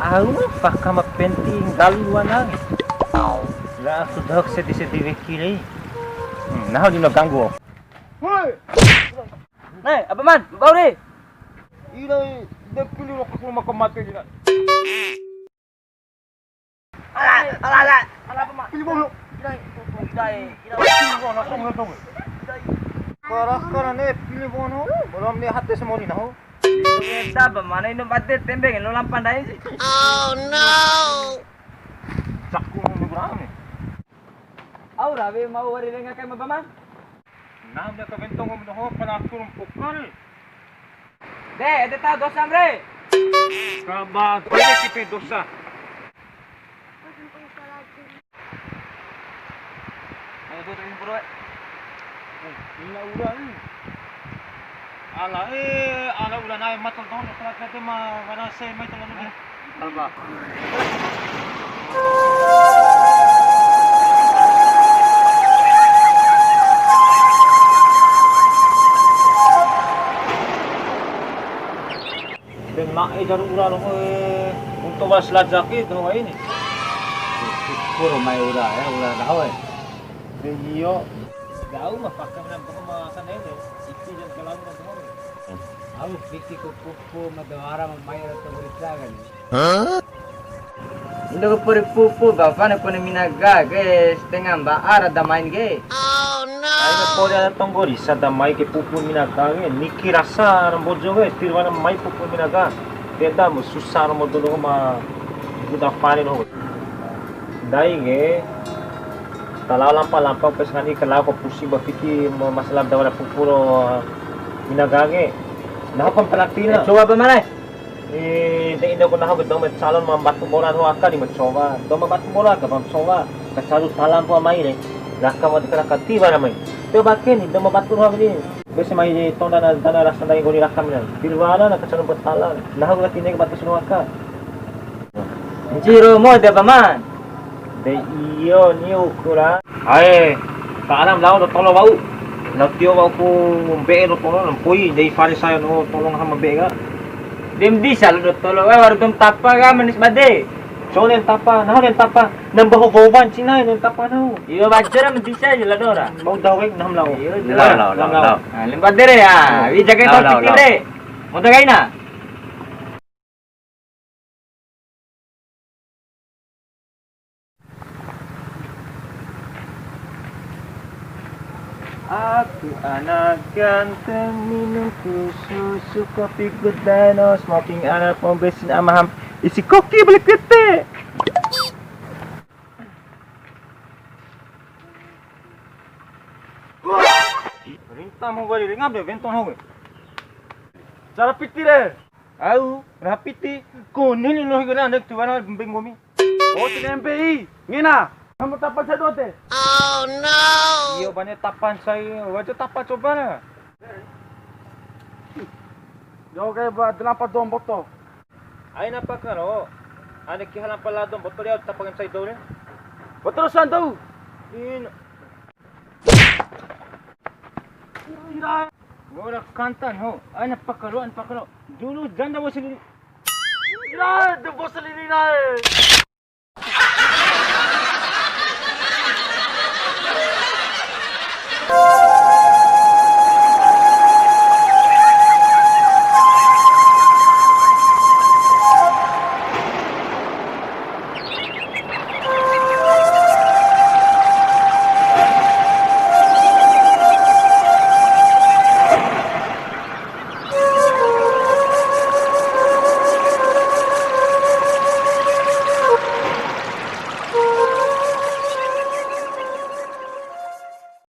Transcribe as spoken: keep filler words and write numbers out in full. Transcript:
Au, paka ma penting galu wana. La aku dok sedi-sedi weki re. Hmm, nahu di ganggu. Hoi. Nai, apa man? Bau re. Ina, de pili rokok rumah kematian ina. Ala, ala, ala. Ala apa, Mak? Pili bono. Kira, kira, kira. Pili bono, tong, tong. Kara, kara ne, pili bono. Belum ni hati semua ni, nahu. Eda ba mana ini bate tembe lo lampan dai. Oh no. Cakku mau berapa nih? Au rawi mau wari lenga kai ma ba man. Nah, dia ke bentong mau doho pala turun pukul. De, ede ta dosa, Mre. Kaba, gede kita dosa. Ayo, tuh, tuh, bro. Eh, ini udah, ini. Ala, eh, ala udah naik motor, tuh, kalau kata mah, mana saya main teman ini. Alba. De na'e jaru ura lo, eh, untuk was lajaki itu, ini. Syukur mai ura, ya, ura tahu, eh. De iyo. Jauh mah pakai menang, pokok mah sana ini. Iti dan kelam dan semua. Au piti ku pupu ma dawara ma mai ra togori jaga ni. Indo ku pori pupu ba fana kone minaga ke setengah mba'a ra da main ke. Aina pori ada tonggori sada mai ke pupu minaga ke niki rasa ra Mbojo ke tirwana mai pupu minaga. Beda mu susah ro modo ma buda fare ro. Ndai ke ta lao lampa-lampa pes ngani ke lao ko pusi ba fiki ma-, masalah dawara pupu ro minaga ke. Nahu pa mpalati na. Coba ba mare. Eh, de indo ku nahu ke dou ma calon ma batu bola ro aka di ma coba. Dou ma batu bola aka pa ma coba. Ka caru salam pu mai re. Raka ma raka tiwara mai. Coba ke ni dou ma batu ro aka ni. Bese mai tonda na dana rasa ndai nggori raka mina. Tiwara na ka caru pu salam. Nahu ke tine ke batu ro aka. Nciro mo de paman. De iyo ni ukura. Ae, ka aram lao do tolo wa'u. Lao tio wa'u ku mbe'e do tolo, na mpoi, dei fare saya no tolo ngaha ma mbe'e ka. Dem disa lo do tolo, eh, waru dom tapa ka manis bade. So nen tapa, nahu nen tapa. Namba ho gowan cina nen tapa nahu. Iyo, wajar am disa je la dora. Mau dawe nahu lao. Iyo, lao, lao, lao, lao. Nah, lempa dere ya. Wi jaga. Lao, lao, pikir lao. De. Mau dagai na? Aku anak ganteng, minumku susu, kopi good dino, smoking anak pom bensin ama ham, isi koki beli kete. Rinta mau bari ringam de bentong hau. Cara piti de. Au, raha piti. Kone ni lohi gana anak tuan mbeng gomi. Oh, ti M P I. Ngena. Kamu tapa sa dote. Oh no. Iyo, bane tapan sai. Wajo tapa coba na. Jauh kayak ba denapa dom boto. Aina pakaro. Ane ki halam pala dom boto dia tapa kan sai dore. Boto san tau. In. Ira. Ngora kantan ho. Aina pakaro, aina pakaro. Dulu janda bos ini. Ira, de bos ini nae.